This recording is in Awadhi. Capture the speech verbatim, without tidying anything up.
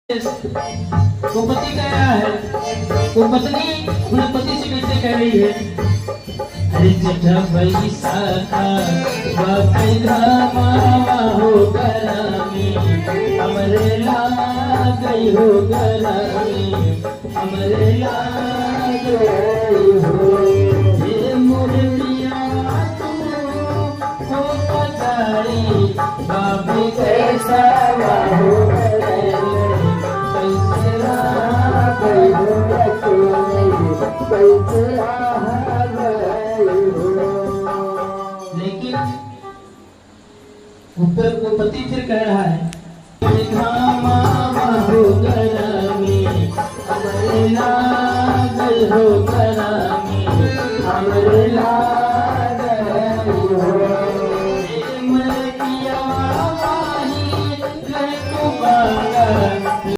वो पति कह रहा है, वो पत्नी अपने पति से कैसे कह रही है? अरे जेठा बैसाखा बापे धामावा हो गरामी, हमरे लागई हो गरामी, हमरे लागई हो। हे मोर पिया तू हो पधारी, बाबू कैसा हो गए, कैसे रहा गई हो, कैसे रहा गई हो। लेकिन ऊपर वो पति फिर कह रहा है, "घामा हो गरमी, हमरे लागल हो गरमी, हमरे लागल